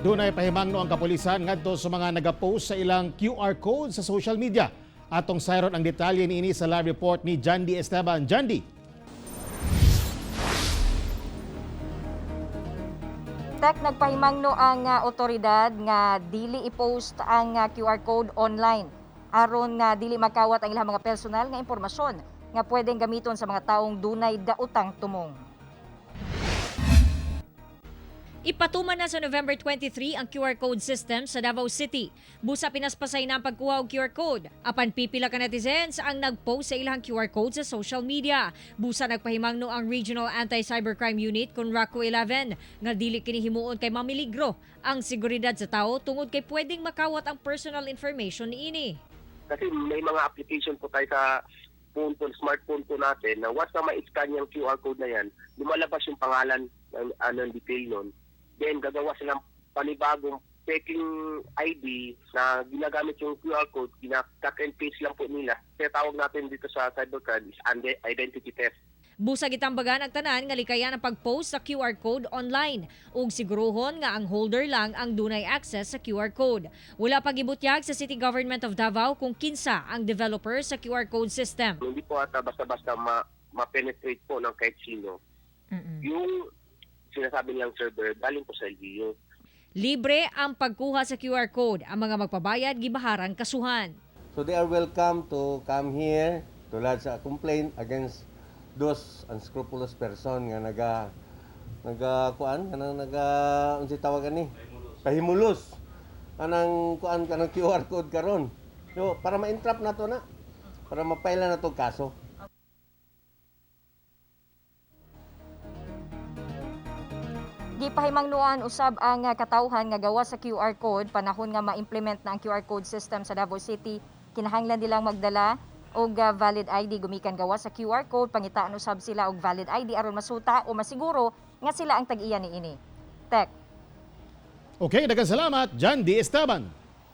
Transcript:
Dunay pahimangno ang kapulisan ngadto sa mga nagapost sa ilang QR code sa social media. Atong sayron ang detalye niini sa live report ni Jandy Esteban. Jandy. Tek, nagpahimangno ang otoridad nga dili i-post ang QR code online aron nga dili makawat ang ilang mga personal nga impormasyon nga pwedeng gamiton sa mga taong dunay daotang tumong. Ipatuman na sa November 23 ang QR code system sa Davao City. Busa pinaspasay na ang pagkuha og QR code. Apan pipila ka netizens ang nag-post sa ilang QR code sa social media. Busa nagpahimangno ang Regional Anti-Cybercrime Unit kon RACU 11 nga dili kini himuon kay mamiligro ang seguridad sa tao tungod kay pwedeng makawat ang personal information niini. Kasi may mga application po tayo sa phone po, smartphone po natin na once na ma-scan yung QR code na yan, lumalabas yung pangalan ng anong detail nun. Then gagawa silang panibagong peking ID na ginagamit yung QR code, gina-cut and paste lang po nila. Kaya tawag natin dito sa cybercrime is identity theft. Busa gitambagan ang tanan nga likayan ang pag-post sa QR code online ug siguruhon nga ang holder lang ang dunay access sa QR code. Wala pa gibutyag sa City Government of Davao kung kinsa ang developer sa QR code system. Hindi po ata basta-basta ma-penetrate po ng kahit sino. Yung sinasabi nilang server, galing po sa LGU. Libre ang pagkuha sa QR code. Ang mga magpabayad gibaharan kasuhan. So they are welcome to come here to lodge a complaint against those unscrupulous person nga naga naga kuan kanang naga unsay tawag ani, pahimulos kanang kuan, kanang QR code karon. So para ma-entrap na to na para mapaila na to kaso. Gipahimangnuan usab ang katawhan nga gawa sa QR code panahon nga ma-implement na ang QR code system sa Davao City. Kinahanglan nilang magdala og valid ID gumikan gawa sa QR code. Pangitaan usab sila og valid ID aron masuta o masiguro nga sila ang tag-iya niini. Tek. Okay, daghang salamat, Jandy Esteban.